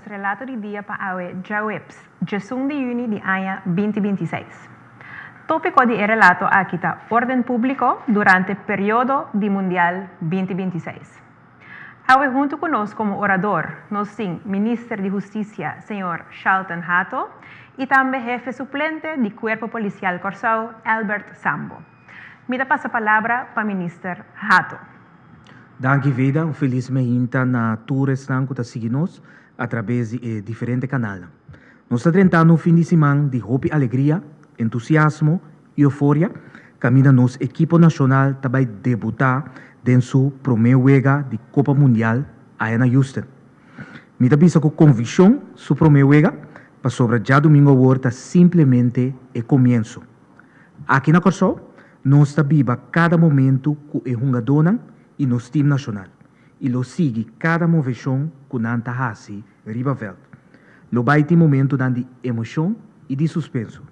nos relato di dia pa awe djaweps, 11 di yüni di aña 2026. Tópiko di e relato aki ta Órden Públiko durante periodo di Mundial 2026. Awe huntu ku nos komo orador nos tin Minister di Hustisia señor Shalton Hato i tambe hefe suplente di Kuerpo Polisial Kòrsou Albert Sambo. Mi ta pasa palabra pa Minister Hato. Danki Vida, un felis meinta na tur esnan ku ta sigui nos atrabes di e diferente kanalnan. Nos ta drentando un fin di siman di hopi alegria, entusiasmo i euforia, kaminda nos ekipo nashonal ta bai debutá den su promé wega di Kopa Mundial aya na Houston. Mi ta bisa ku konvikshon su promé wega, pasobra djadumingu awor ta simplemente e komienso. Aki na Kòrsou nos ta biba kada momentu ku e hungadónan i nos tim nashonal i lo sigui kada moveshon ku nan ta hasi riba vèlt. Lo bai tin momentunan di emoshon i di suspenso.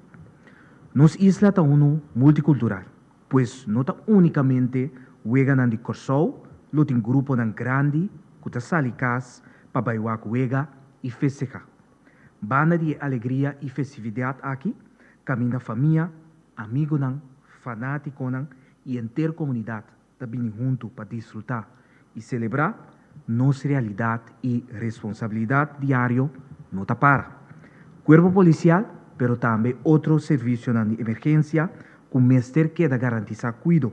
Nos isla ta unu multikultural, pues no ta únikamente weganan di Kòrsou lo tin gruponan grandi ku ta sali kas pa bai wak wega i festehá. Banda di e alegria i festividat aki, kaminda famia, amigunan, fanátikonan i henter komunidat ta bini huntu pa disfrutá i selebrá, nos realidat i responsabilidat diario no ta para. Kuerpo Polisial, pero tambe otro servisionan di emergensia ku mester keda garantisá kuido,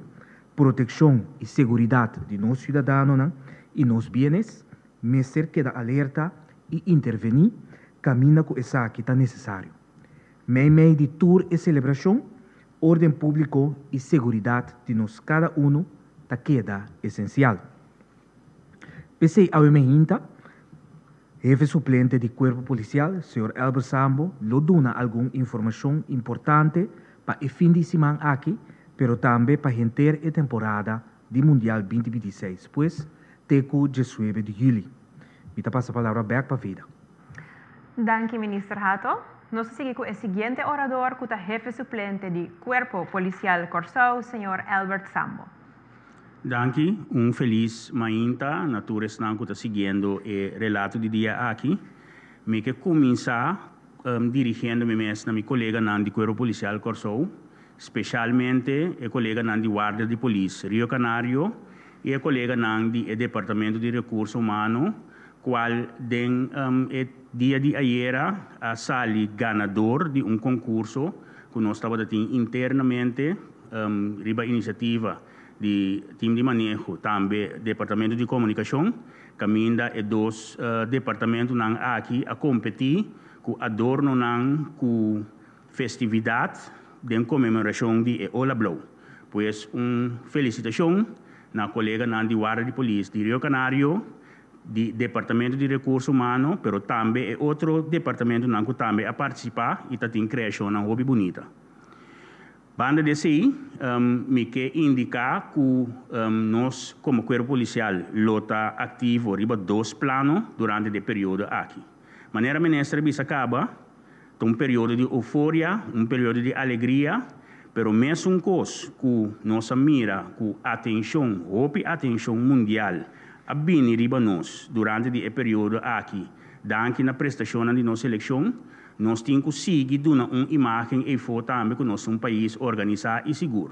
protekshon i seguridat di nos siudadanonan i nos bienes, mester keda alerta i intervení kaminda ku esaki ta nesesario. Meimei di tur e selebrashon, órden públiko i seguridat di nos kada unu ta keda esensial. P'esei awe meinta, hefe suplente di Kuerpo Polisial, señor Elber Sambo, lo duna algun informashon importante pa e fin di siman aki, pero tambe pa henter e temporada di Mundial 2026, pues te ku 19 di yüli. Mi ta pasa palabra bèk pa Vida. Danki Minister Hato. Nos ta sigui ku e siguiente orador ku ta hefe suplente di Kuerpo Polisial Kòrsou, señor Albert Sambo. Danki, un felis mainta na tur esnan ku ta siguiendo e relato di dia aki. Mi ke kuminsá dirigiendo mi mes na mi koleganan di Kuerpo Polisial Kòrsou, speshalmente e koleganan di Warda di Polis Rio Canario i e koleganan di e Departamento di Rekurso Humano, kual den e dia di ayera a sali ganador di un konkurso ku nos tabata tin internamente riba inisiativa di Tim di Maneho, tambe Departamento di Komunikashon, kaminda e dos departamentonan aki a kompetí ku adornonan ku festividat den konmemorashon di e Ola Blou. Pues un felisitashon na koleganan di Warda di Polis di Rio Canario, di Departamento di Rekurso Humano, pero tambe e otro departamentonan ku tambe a partisipá i ta tin kreashonnan hopi bunita. Banda di esei, mi ke indiká ku nos komo Kuerpo Polisial lo ta aktivo riba dos plano durante di e periodo aki. Manera Minister a bisa kaba, ta un periodo di euforia, un periodo di alegria, pero mesun kos ku nos a mira ku atenshon, hopi atenshon mundial a bini riba nos durante di e periodo aki danki na prestashonnan di nos selekshon, nos tin ku sigui duna un imágen eifó tambe ku nos ta un pais organisá i sigur.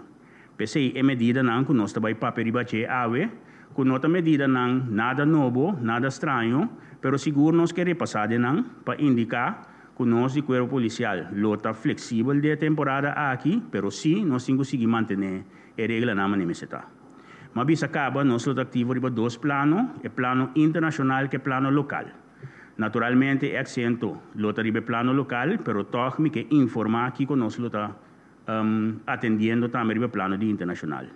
P'esei e medidanan ku nos ta bai papia riba dje awe, ku no ta medidanan nada nobo, nada straño, pero sigur nos ke repasá den nan pa indiká ku nos di Kuerpo Polisial lo ta fleksibel den e temporada aki, pero sí nos tin ku sigui mantené e reglanan manera mester ta. M'a bisa kaba nos lo ta aktivo riba dos plano, e plano internashonal ku e plano lokal. Naturalmente e aksento lo ta riba e plano lokal, pero tòg mi ke informá kiko nos lo ta atendiendo tambe riba plano di internashonal.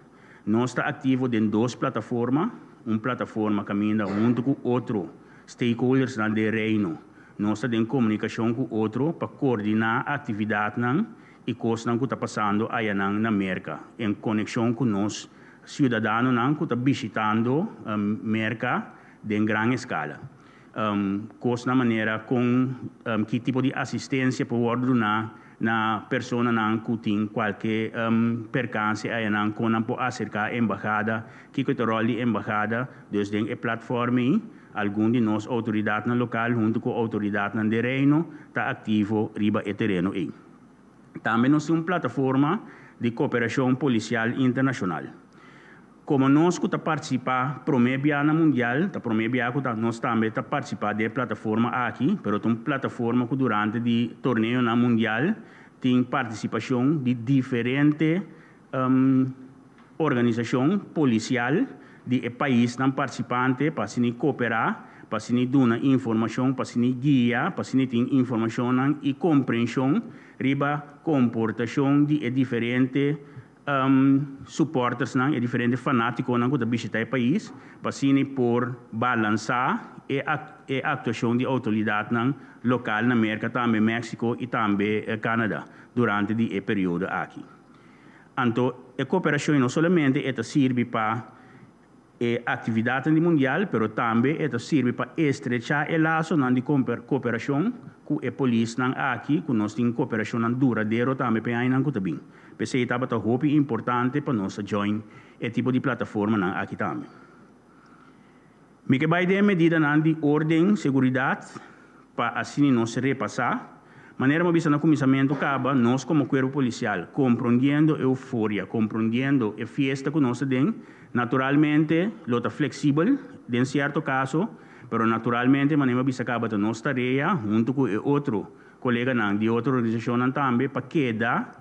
Nos ta aktivo den dos plataforma, un plataforma kaminda huntu ku otro stakeholdersnan den Reino nos ta den komunikashon ku otro pa koordiná aktividatnan i kosnan ku ta pasando ayanan na Merka en konekshon ku nos siudadanonan ku ta bishitando Merka den gran eskala. Kosnan manera kon ki tipo di asistensia por wòrdu duná. na personanan ku tin kualke perkanse ayanan kon nan por aserká embahada, kiko ta ròl di embahada. Dus den e platform ei algun di nos outoridatnan lokal huntu ku outoridatnan di Reino ta aktivo riba e tereno ei. Tambe nos tin un plataforma di kooperashon polisial internashonal. Komo nos ku ta partisipá promé bia na mundial, ta promé bia ku ta nos tambe ta partisipá den e plataforma aki, pero ta un plataforma ku durante di torneonan mundial tin partisipashon di diferente organisashon polisial di e paisnan partisipante pa asina kooperá, pa asina duna informashon, pa asina guia, pa asina tin informashonnan i komprenshon riba komportashon di e diferente supportersnan, e diferente fanátikonan ku ta bishitá e pais, pa asina por balansá e e aktuashon di outoridatnan lokal na Merka, tambe Mexico i tambe Canada durante di e periodo aki. Anto e kooperashon no solamente e ta sirbi pa e aktividatnan di mundial, pero tambe e ta sirbi pa estrechá e lasonan di kooperashon ku e polisnan aki, ku nos tin kooperashonnan duradero tambe pa e añanan ku ta bin. P'esei tabata hopi importante pa nos a join e tipo di plataformanan aki tambe. Mi ke bai den e medidanan di orden, seguridat, pa asina nos repasá. Manera mi a bisa na kuminsamentu kaba, nos komo kuerpo polisial, komprondiendo e euforia, komprondiendo e fiesta ku nos ta den, naturalmente lo ta fleksibel den sierto kaso, pero naturalmente manera mi a bisa kaba ta nos tarea huntu ku e otro koleganan di otro organisashonnan tambe pa keda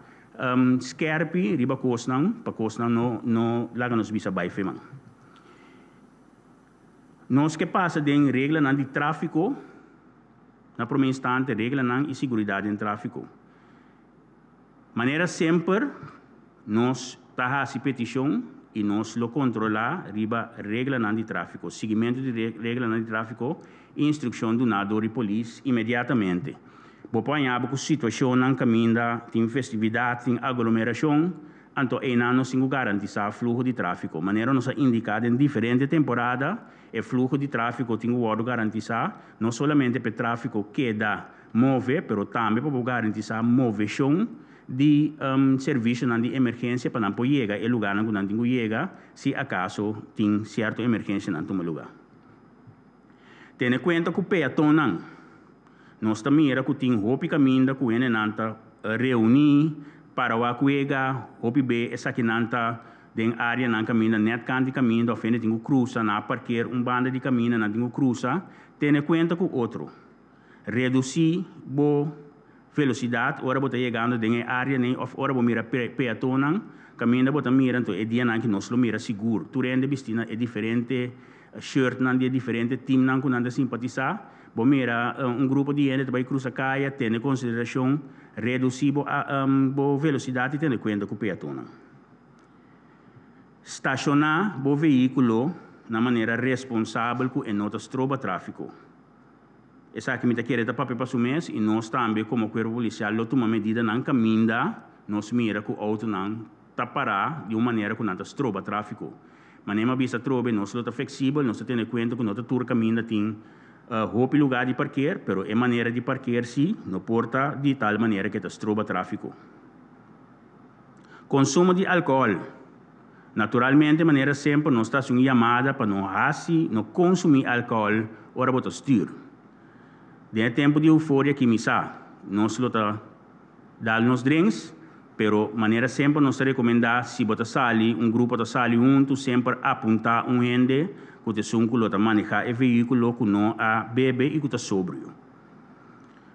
skèrpi riba kosnan pa kosnan no no laga nos bisa bai feman. Nos ke pasa den reglanan di tráfiko, na promé instante reglanan i siguridat den tráfiko. Manera semper nos ta hasi petishon i nos lo kontrolá riba reglanan di tráfiko, siguimentu di reglanan di tráfiko i instrukshon duná dor di polis inmediatamente. Bo por haña bo ku situashonnan kaminda tin festividat, tin aglomerashon, Anto einan nos tin ku garantisá fluho di tráfiko. Manera nos a indiká den diferente temporada, e fluho di tráfiko tin ku wòrdu garantisá, no solamente pa e tráfiko keda move, pero tambe pa por garantisá moveshon di servisionan di emergensia pa nan por yega e lugánan ku nan tin ku yega si akaso tin sierto emergensianan tuma lugá. Tene kuenta ku peatonnan. Nos ta mira ku tin hopi kaminda ku hendenan ta reuní para wak wega, hopi be esakinan ta den áreanan kaminda nèt kant di kaminda òf hende tin ku krusa, nan a parker un banda di kaminda nan tin ku krusa. Tene kuenta ku otro. Redusí bo velosidat ora bo ta yegando den e áreanan òf ora bo mira peatonnan kaminda bo ta mira, anto e dianan aki nos lo mira sigur tur hende bistí na e diferente shirtnan di e diferente teamnan ku nan ta simpatisá. Bo mira un grupo di hende ta bai krusa kaya, tene konsiderashon, redusí bo bo velosidat i tene kuenta ku peatonnan. Stashoná bo vehíkulo na manera responsabel ku e no ta stroba tráfiko. Esaki mi ta kere ta papia pa su mes i nos tambe komo kuerpo polisial lo tuma medidanan kaminda nos mira ku outonan ta pará di un manera ku nan ta stroba tráfiko. Manera mi a bisa atrobe, nos lo ta fleksibel, nos ta tene kuenta ku no ta tur kaminda tin hopi lugá di parker, pero e manera di parker sí no por ta di tal manera ku e ta stroba tráfiko. Konsumo di alkohòl. Naturalmente, manera semper nos ta hasi un yamada pa no hasi, no konsumí alkohòl ora bo ta stür. Den e tempu di euforia ki mi sa, nos lo ta dal nos drinks, pero manera semper nos ta rekomendá si bo ta sali, un grupo ta sali huntu, semper apuntá un hende ku ta esun ku lo ta manehá e vehíkulo ku no a bebe i ku ta sobrio.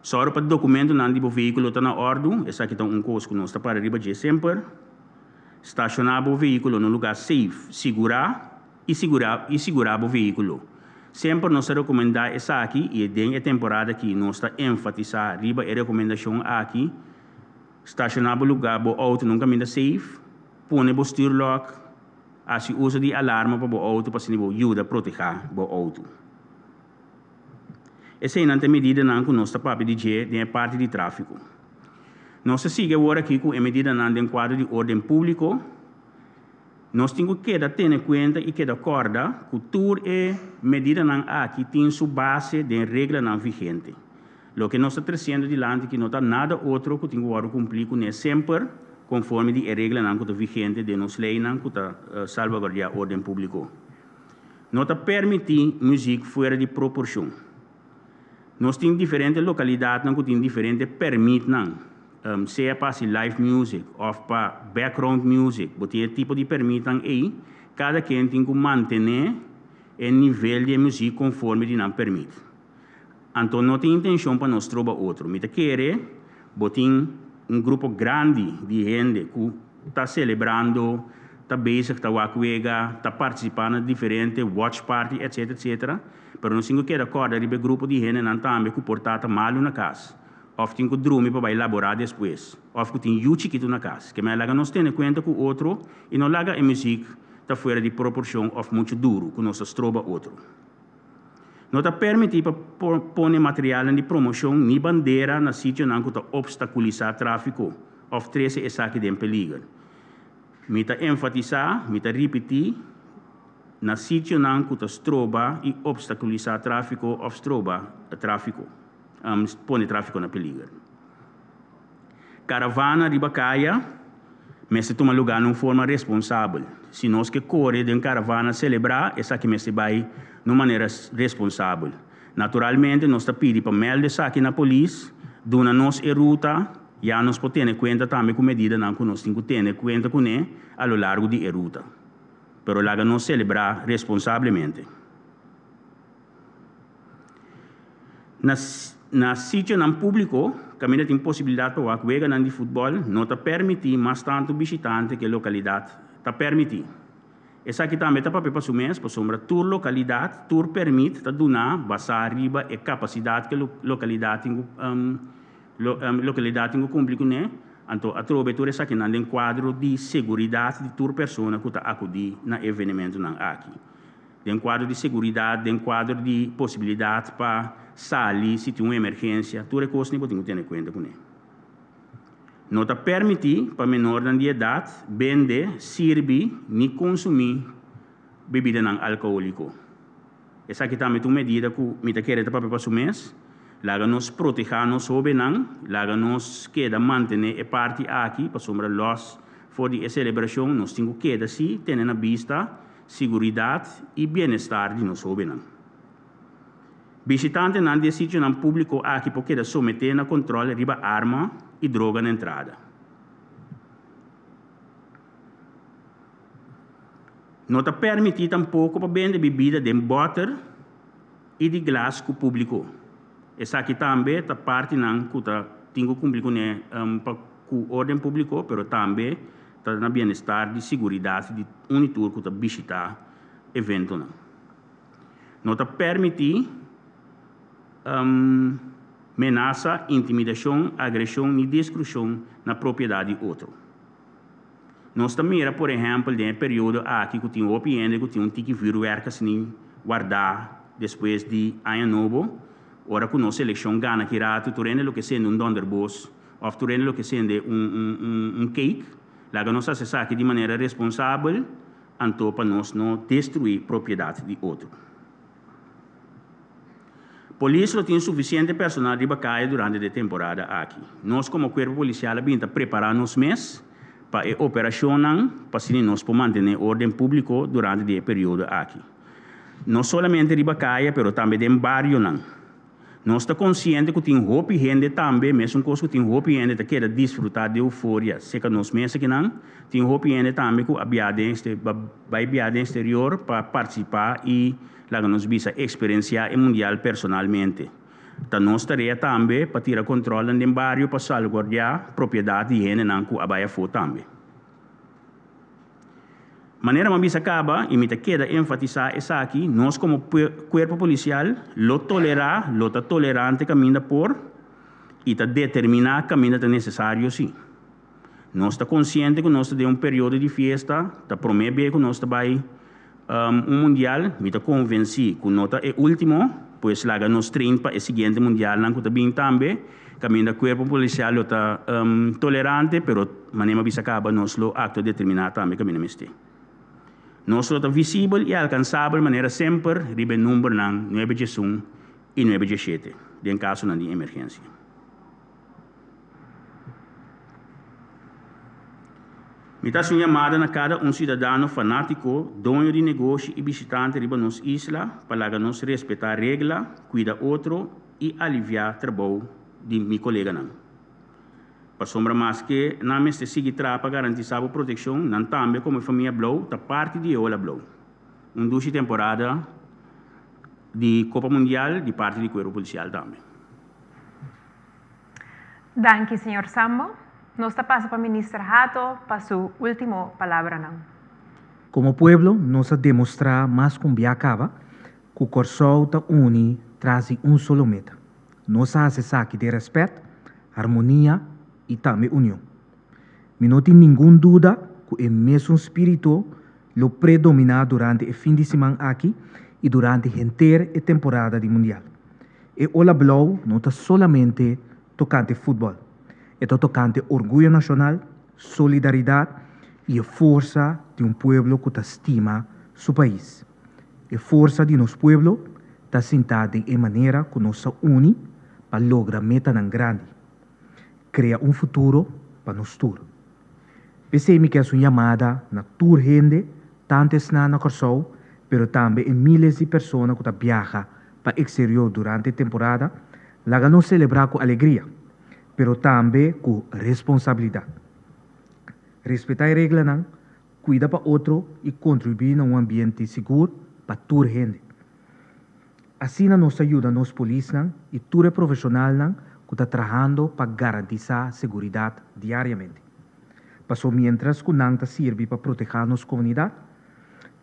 Sòru pa dokumentonan di bo vehíkulo ta na òrdu, esaki ta un kos ku nos ta para riba dje semper. Stashoná bo vehíkulo na un lugá safe, sigurá i sigurá i sigurá bo vehíkulo. Semper nos ta rekomendá esaki i den e temporada aki nos ta enfatisá riba e rekomendashon aki, stashoná bo lugá bo outo na un kaminda safe, pone bo stuurlok, hasi uso di alarma pa bo outo pa asina bo yuda protehá bo outo. Eseinan ta e medidanan ku nos ta papia di dje den e parti di tráfiko. Nos ta sigui awor aki ku e medidanan den kuadro di órden públiko. Nos tin ku keda tene kuenta i keda kòrda ku tur e medidanan aki tin su base den reglanan vigente. Loke nos ta tresiendo dilanti aki no ta nada otro ku tin ku wòrdu kumplí kuné semper konforme di e reglanan ku ta vigente den nos leinan ku ta salvaguardiá órden públiko. No ta permití muzik fuera di proporshon. Nos tin diferente lokalidatnan ku tin diferente pèrmitnan, sea pa hasi live music òf pa background music. Bo tin e tipo di pèrmitnan ei, kada ken tin ku mantené e nivel di e muzik konforme di nan pèrmit. Anto no tin intenshon pa nos troba otro. Mi ta kere bo tin un grupo grandi di hende ku ta selebrando, ta bezig ta wak wega, ta partisipá na diferente watch party etc etc. Pero nos tin ku keda kòrda riba e grupo di hendenan tambe ku por ta ta malu na kas òf tin ku drumi pa bai laborá despues òf ku tin yu chikitu na kas. Ke mei laga nos tene kuenta ku otro i no laga e muzik ta fuera di proporshon òf muchu duru ku nos ta stroba otro. No ta permití pa pone materialnan di promoshon ni bandera na sitionan ku ta opstakulisá tráfiko òf trese esaki den peliger. Mi ta enfatisá, mi ta ripití, na sitionan ku ta stroba i opstakulisá tráfiko òf stroba tráfiko, pone tráfiko na peliger. Karavana riba kaya mester tuma lugá na un forma responsabel. Si nos ke kore den karavana selebrá, esaki mester bai na un manera responsabel. Naturalmente nos ta pidi pa mèlda esaki na polis, duna nos e ruta, ya nos por tene kuenta tambe ku medidanan ku nos tin ku tene kuenta kuné a lo largo di e ruta. Pero laga nos selebrá responsablemente. Na na sitionan públiko kaminda tin posibilidat pa wak weganan di futbòl no ta pèrmití mas tantu bishitante ku e lokalidat ta pèrmití. Esaki tambe ta papia pa su mes pasobra tur lokalidat, tur pèrmit ta duná basá riba e kapasidat ku e lokalidat tin ku lokalidat tin ku kumpli kuné. Anto atrobe tur esakinan den kuadro di seguridat di tur persona ku ta akudí na e evenementunan aki. Den kuadro di seguridat, den kuadro di posibilidat pa sali si tin un emergensia, tur e kosnan bo tin ku tene kuenta kuné. No ta permití pa menornan di edat bende, sirbi ni konsumí bebidanan alkohóliko. Esaki tambe ta un medida ku mi ta kere ta papia pa su mes. Laga nos protehá nos hóbennan, laga nos keda mantené e parti aki pasobra lòs for di e selebrashon nos tin ku keda sí tene na bista Siguridat i bienestar di nos hóbennan. Bishitantenan di e sitionan públiko aki por keda someté na kontròl riba arma i droga na entrada. No ta pèrmití tampoko pa bende bibida den bòter i di glas ku públiko. Esaki tambe ta partinan ku ta tin ku kumpli kuné pa ku órden públiko, pero tambe Ta na bienestar di siguridat di un i tur ku ta bishitá eventonan. No ta permití menasa, intimidashon, agreshon ni destrukshon na propiedat di otro. Nos ta mira por ehèmpel den e periodo aki ku tin hopi hende ku tin un tiki vürwèrk asina wardá despues di Aña Nobo, ora ku nos selekshon gana ki ratu tur hende lo ke sende un dònderbos. Of tur hende lo ke sende un un cake, laga nos hasi esaki di manera responsabel, anto pa nos no destrui propiedad di otro. Polis lo tin suficiente personal riba caya durante di e temporada aki. Nos como cuerpo policial a bin ta prepara nos mes pa e operacionnan pa asina nos por mantene orden publico durante di e periodo aki. No solamente riba caya pero tambe den barionan. Nos ta konsiente ku tin hopi hende tambe, mesun kos ku tin hopi hende ta keda disfrutá di euforia serka nos mes akinan, tin hopi hende tambe ku a biaha den bai biaha den eksterior pa partisipá i, laga nos bisa, eksperensiá e mundial personalmente. Ta nos tarea tambe pa tira kontròlnan den bario pa salguardiá propiedat di hendenan ku a bai afó tambe. Manera mi a bisa kaba i mi ta keda enfatisá esaki, nos komo kuerpo polisial lo tolerá, lo ta tolerante kaminda por i ta determiná kaminda ta nesesario sí. Nos ta konsiente ku nos ta den un periodo di fiesta, ta promé be ku nos ta bai un mundial, mi ta konvensí ku no ta e último, pues laga nos train pa e siguiente mundialnan ku ta bin tambe. Kaminda kuerpo polisial lo ta tolerante, pero manera mi a bisa kaba nos lo aktua determiná tambe kaminda mester. Nos lo ta visibel i alkansabel manera semper riba e numbernan nuebe diesun i nuebe dieshete. den kasonan di emergensia. Mi ta hasi un yamada na kada un siudadano fanátiko, doño di negoshi i bishitante riba nos isla pa laga nos respetá regla, kuida otro i aliviá trabou di mi koleganan. Pasobra maske nan mester sigui traha pa garantisá bo protekshon, nan tambe komo e famia blou ta parti di e ola blou. Un dushi temporada di Kopa Mundial di parti di Kuerpo Polisial tambe. Danki señor Sambo. Nos ta pasa pa Minister Hato pa su ultimo palabranan. Komo pueblo nos a demostrá mas ku un bia kaba ku Kòrsou ta uni tras di un solo meta. Nos a hasi esaki den rèspèt, harmonia i tambe union. Mi no tin ningun duda ku e mesun spiritu lo predominá durante e fin di siman aki i durante henter e temporada di Mundial. E ola blou no ta solamente tokante futbòl, e ta tokante orguyo nashonal, solidaridat i e forsa di un pueblo ku ta stima su pais. E forsa di nos pueblo ta sintá den e manera ku nos ta uni pa logra metanan grandi, krea un futuro pa nos tur. P'esei mi ke hasi un yamada na tur hende, tantu esnan na Kòrsou, pero tambe e míles di persona ku ta biaha pa eksterior durante e temporada, laga nos selebrá ku alegria, pero tambe ku responsabilidat. Respetá e reglanan, kuida pa otro i kontribuí na un ambiente sigur pa tur hende. Asina nos ta yuda nos polisnan i tur e profeshonalnan ku ta trahando pa garantisá seguridat diariamente. Paso miéntras ku nan ta sirbi pa protehá nos komunidat,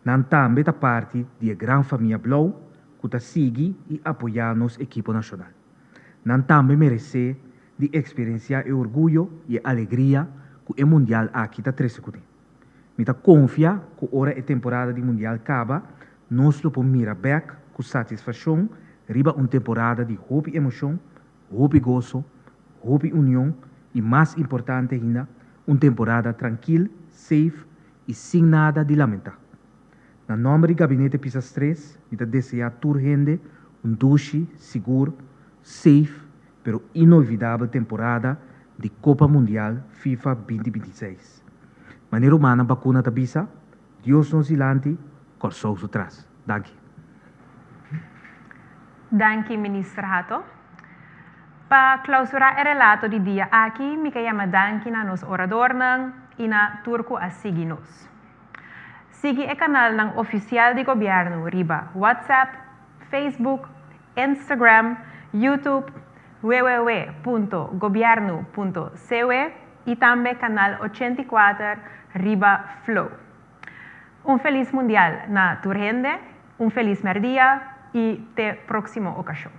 nan tambe ta parti di e gran famia blou ku ta sigui i apoyá nos ekipo nashonal. Nan tambe meresé di eksperensiá e orguyo i e alegria ku e mundial aki ta trese kuné. Mi ta konfia ku ora e temporada di mundial kaba, nos lo por mira bèk ku satisfakshon riba un temporada di hopi emoshon, hopi goso, hopi union i mas importante ainda, un temporada trankil, safe i sin nada di lamentá. Na nòmber di Gabinete Pisas Tres, mi ta deseá tur hende un dushi, sigur, safe pero inolvidabel temporada di Kopa Mundial FIFA 2026. Manera rumannan bakuna ta bisa, Dios nos dilanti, Kòrsou su tras. Danki. Danki Minister Hato. Pa klausurá e relato di dia aki mi ke yama danki na nos oradornan i na tur ku a sigui nos. Sigui e kanalnan ofisial di gobièrnu riba WhatsApp, Facebook, Instagram, YouTube, www.gobiernu.cw i tambe Kanal 84 riba Flow. Un felis mundial na tur hende, un felis mèrdia i te próksimo okashon.